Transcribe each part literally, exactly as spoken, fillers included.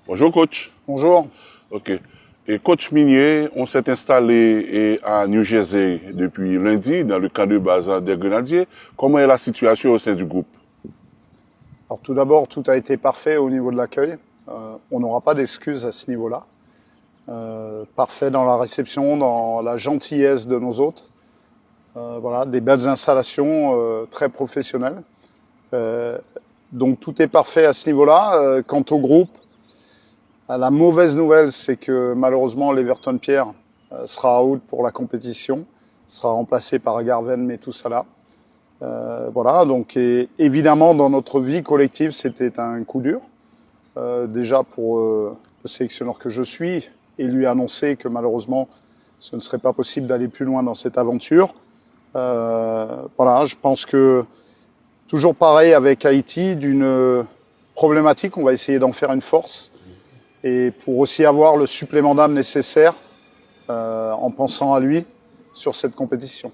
Bonjour coach. Bonjour. Ok. Et coach Migné, on s'est installé et à New Jersey depuis lundi dans le camp de base des Grenadiers. Comment est la situation au sein du groupe? Alors tout d'abord, tout a été parfait au niveau de l'accueil. Euh, on n'aura pas d'excuses à ce niveau-là. Euh, parfait dans la réception, dans la gentillesse de nos hôtes. Euh, voilà, des belles installations, euh, très professionnelles. Euh, donc tout est parfait à ce niveau-là. Euh, quant au groupe, la mauvaise nouvelle, c'est que malheureusement, Leverton Pierre euh, sera out pour la compétition, sera remplacé par Garven Metusala. Euh, voilà, donc et évidemment, dans notre vie collective, c'était un coup dur. Euh, déjà pour euh, le sélectionneur que je suis, et lui annoncer que malheureusement, ce ne serait pas possible d'aller plus loin dans cette aventure. Euh, voilà, je pense que toujours pareil avec Haïti, d'une problématique, on va essayer d'en faire une force, et pour aussi avoir le supplément d'âme nécessaire euh, en pensant à lui sur cette compétition.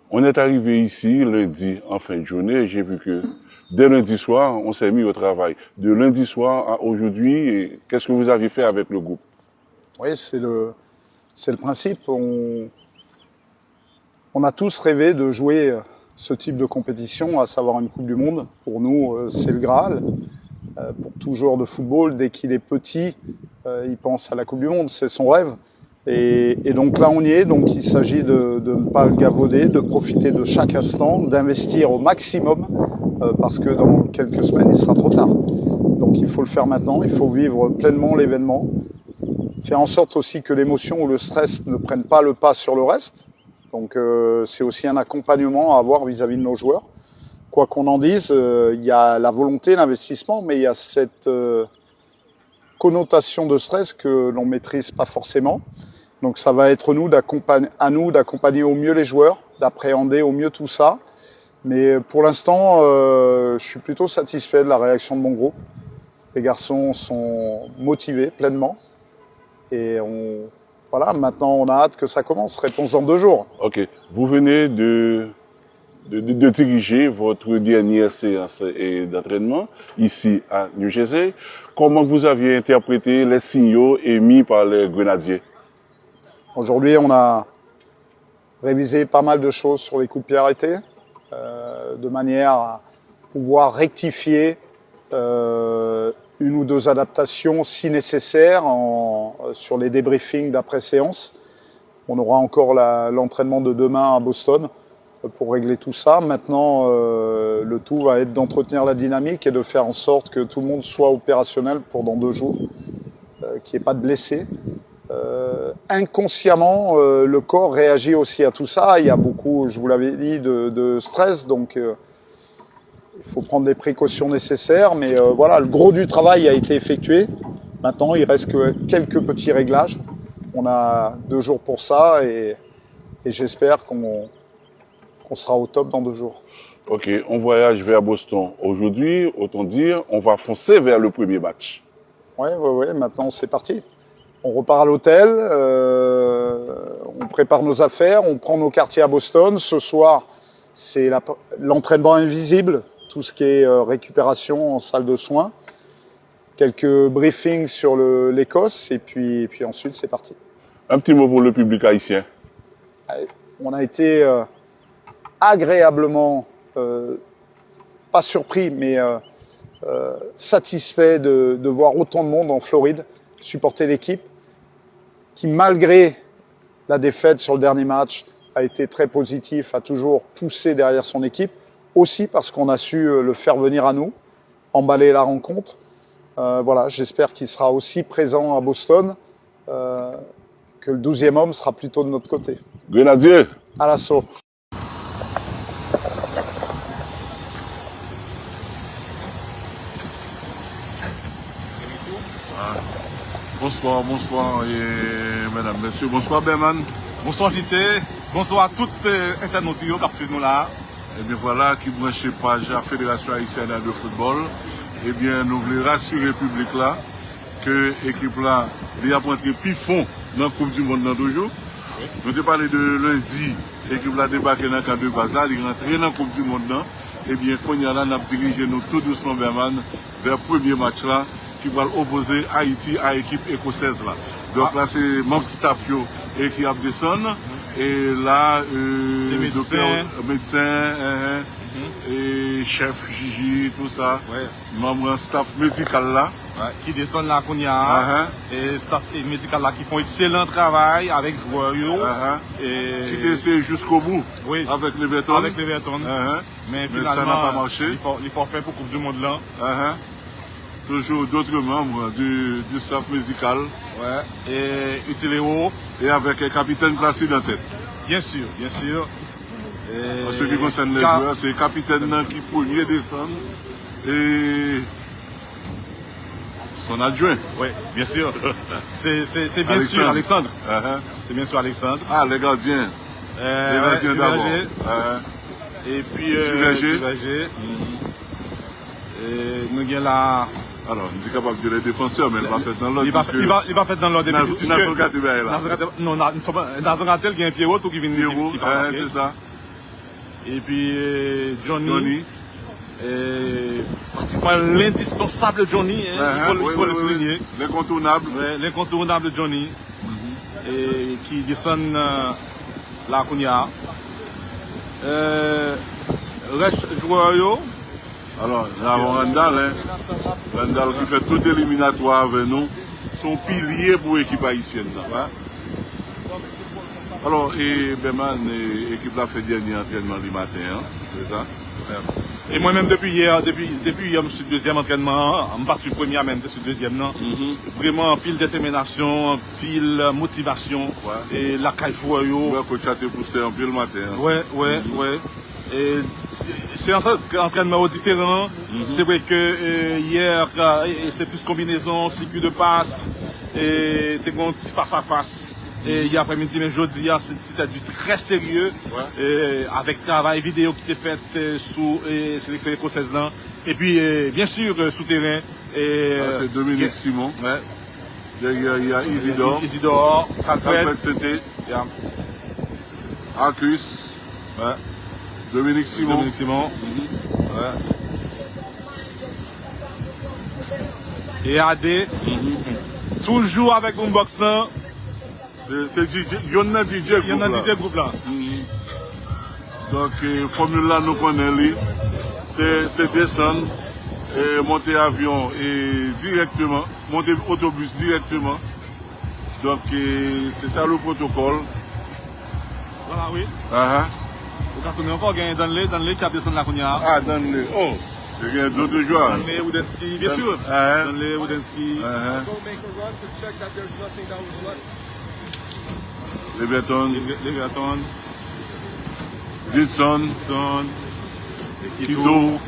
On est arrivé ici lundi en fin de journée et j'ai vu que dès lundi soir, on s'est mis au travail. De lundi soir à aujourd'hui, qu'est-ce que vous avez fait avec le groupe? Oui, c'est le, c'est le principe. On, on a tous rêvé de jouer ce type de compétition, à savoir une Coupe du Monde. Pour nous, euh, c'est le Graal. Euh, pour tout joueur de football, dès qu'il est petit, euh, il pense à la Coupe du Monde. C'est son rêve. Et, et donc là, on y est. Donc il s'agit de, de ne pas le gavauder, de profiter de chaque instant, d'investir au maximum, euh, parce que dans quelques semaines, il sera trop tard. Donc il faut le faire maintenant, il faut vivre pleinement l'événement, faire en sorte aussi que l'émotion ou le stress ne prennent pas le pas sur le reste. Donc euh, c'est aussi un accompagnement à avoir vis-à-vis de nos joueurs. Quoi qu'on en dise, euh, il y a la volonté, l'investissement, mais il y a cette euh, connotation de stress que l'on maîtrise pas forcément. Donc ça va être nous à nous d'accompagner au mieux les joueurs, d'appréhender au mieux tout ça. Mais pour l'instant, euh, je suis plutôt satisfait de la réaction de mon groupe. Les garçons sont motivés pleinement. Et on, voilà, maintenant on a hâte que ça commence. Réponse dans deux jours. Ok. Vous venez de de, de, de diriger votre dernière séance d'entraînement ici à New Jersey. Comment vous aviez interprété les signaux émis par les Grenadiers? Aujourd'hui, on a révisé pas mal de choses sur les coups de pied arrêtés, euh, de manière à pouvoir rectifier euh, une ou deux adaptations si nécessaire en, sur les débriefings d'après-séance. On aura encore l'entraînement de demain à Boston pour régler tout ça. Maintenant, euh, le tout va être d'entretenir la dynamique et de faire en sorte que tout le monde soit opérationnel pour dans deux jours, euh, qu'il n'y ait pas de blessés. Euh, inconsciemment, euh, le corps réagit aussi à tout ça. Il y a beaucoup, je vous l'avais dit, de, de stress. Donc, euh, il faut prendre les précautions nécessaires. Mais euh, voilà, le gros du travail a été effectué. Maintenant, il reste que quelques petits réglages. On a deux jours pour ça et, et j'espère qu'on qu'on sera au top dans deux jours. Ok, on voyage vers Boston aujourd'hui, autant dire, on va foncer vers le premier match. Oui, oui, oui, maintenant c'est parti. On repart à l'hôtel, euh, on prépare nos affaires, on prend nos quartiers à Boston. Ce soir, c'est l'entraînement invisible, tout ce qui est euh, récupération en salle de soins, quelques briefings sur l'Écosse, et puis, et puis ensuite, c'est parti. Un petit mot pour le public haïtien. On a été euh, agréablement, euh, pas surpris, mais euh, euh, satisfait de, de, voir autant de monde en Floride supporter l'équipe qui, malgré la défaite sur le dernier match, a été très positif, a toujours poussé derrière son équipe, aussi parce qu'on a su euh, le faire venir à nous, emballer la rencontre. Euh, voilà, j'espère qu'il sera aussi présent à Boston, euh, que le douzième homme sera plutôt de notre côté. Grenadye! À l'assaut. Bonswa, bonswa, medam, mesye. Bonswa, Bèman. Bonswa, J T. Bonswa tout entènot yo k ap swiv nou la. Ebyen, vwala ki branche paj Federasyon Ayisyèn de Foutbòl. Ebyen, nou vle rasire piblik la ke ekip la, li ap rantre pi fon nan Koup di Mond nan toujou. Nou te pale de lendi, ekip la debake nan kan de baz la, li rantre nan Koup di Mond nan. Ebyen, kounye a la, n ap dirije nou tou dousman, Bèman, vè premye match la, ki pral opoze Ayiti a ekip ekosèz la. Donk la, se manm staff yo e ki ap desann. E la, euh, doktè, medsen, enhen, e chèf, Jiji, tou sa. Manm staff medikal la. Ki desann la kounye a. E staff medikal la ki fè yon ekselan travay avèk jwè yo. Ki te eseye jiskobou avèk Leverton. Avèk Leverton. Men sa n'a pas marché. Li fò, li fò fè pou Koup di Mond lan. Toujours d'autres membres du, du staff médical. Ouais. Et Utilero. Et avec, euh, capitaine Placide en tête. Bien sûr, bien sûr. En ce qui concerne les joueurs, c'est capitaine nan ki premye desann. Et son adjoint. Oui, bien sûr. C'est, c'est, c'est bien sûr Alexandre. C'est bien sûr Alexandre. Ah, les gardiens. Euh, les gardiens d'abord. Epi, euh, Duverger. Duverger. E nou gen la. Alò, m te kapab di les défenseurs, men l pa fèt nan lòd, li pa, piske li pa, li pa fèt nan lòd, epi Nazon, piske Nazon gate bagay la. Nazon gate, non, Na-, Nazon gate, l gen Pierrot tou ki vin, ki, ki pa make. Pierrot, se sa. Epi, euh, Johnny. Johnny. Euh, pratikman l'indispensable Johnny, hein, il faut, il faut le souligner. L'incontournable. Ouais, l'incontournable Johnny. E ki desann, euh, la kounye a. Euh, rès jwè yo. Alò, nou avon Randall, hein. Randall ki fè tout eliminatwa avè nou. Se yon pilye pou ekip ayisyèn nan. Alò, e Berman, e, ekip la fè dènye antrènman li maten an, se sa? E mwen menm depi yè, depi, depi yè m sou dezyèm antrènman an, m pa t sou premye a, men m te sou dezyèm nan. Vrèman, anpil detèminasyon, anpil motivasyon, e lakay jwè yo. Wè, coach la te pouse anpil maten an. Wè, wè, wè. E se, se antrènman yo diferan. Se vre ke, e, yè, e, e se plis konbinezon, sirkui de pas, e te gen yon ti fas a fas. E yè aprèmidi, men jodi a, se, se te du trè serye, e avèk travay videyo ki te fèt, e, sou, e, seleksyon ekosèz lan. Epi, e, byen si, e, sou teren, e, se Dominique Simon. Dèyè, y a Isidore. Isidore, Alfred. Alfred Sete. Arcus. Dominique Simon. Dominique Simon. E Ade. Toujou avèk Boombox nan. Se, se D J, yonn nan D J gwoup la. Yonn nan D J gwoup la. Donk, e, fòmil la nou konnen li. Se, se desann, e, monte avyon, e, dirèkteman, monte otobis dirèkteman. Donk, e, se sa le protocole. Vwala, wi. Ou ka tounen ankò, gen Danley, Danley ki ap desann la kounye a. Ah, Danley, oh, te gen dòt jwè. Danley, Rudensky, byen si. Danley, Rudensky. Go make a run to check that there's nothing that was left. Leverton. Leverton. Didson. Didson. Kito. Kito.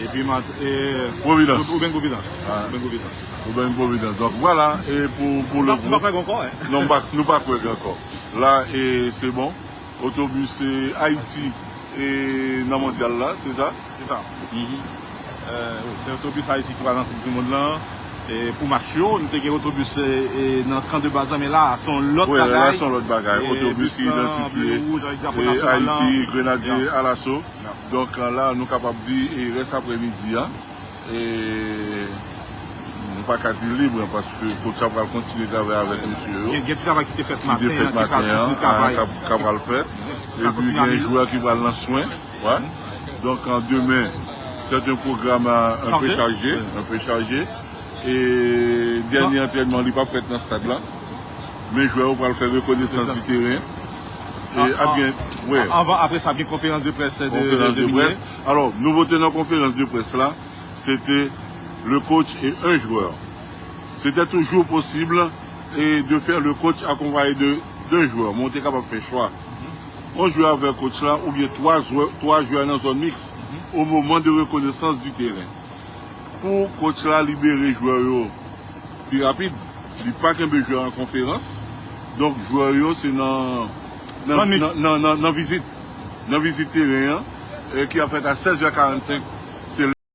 Epi Mat-, e, Providence. Ruben Providence. Ruben Providence. Ruben Providence. Donk, vwala, e pou, pou le group. Nou pa kwè ankò, hein? Non, nou pa, nou pa kwè ankò. La, e se bon. Otobis, e, Ayiti, e, nan mondyal la, se sa? Se sa. E, wi, se otobis Ayiti ki pral nan Koup di Mond lan. E pou match yo, nou te gen otobis, e, e, nan kan de baz la, men la, se yon lòt bagay. Wi, la, se yon lòt bagay. Otobis ki idantifye, e, Ayiti, Grenadye Alaso. Donk, la, nou kapab di, e, rès aprèmidi a, e, nou pa ka di lib, paske coach la pral kontinye travay avèk mesye yo. Gen, gen ti travay ki te fèt maten an, ki pral kontinye travay. K ap, k ap pral fèt. Epi, gen jwè ki pral nan swen. Donk, an demen, c'est un programme, euh, un peu chargé, un peu chargé. E dènye antrènman, li p ap fèt nan stad la. Men jwè yo pral fè rekonesans di teren. E ap gen, wi. Anvan, apre sa, gen konferans de près de, de, de Minier. Alò, nouvote nan konferans de près la, se te le coach et un joueur. C'était toujours possible et de faire le coach accompagné de d'un joueur. Men w te kapab fè chwa. Yon jwè avèk coach la, oubyen twa jwè, twa jwè nan zòn miks, au moment de reconnaissance du terrain. Pou coach la libere jwè yo pi rapid, li pa kenbe jwè an konferans. Donk, jwè yo se nan, nan, nan, nan, nan, nan vizit. Nan vizit teren an, e ki ap fèt a sèz è karannsenk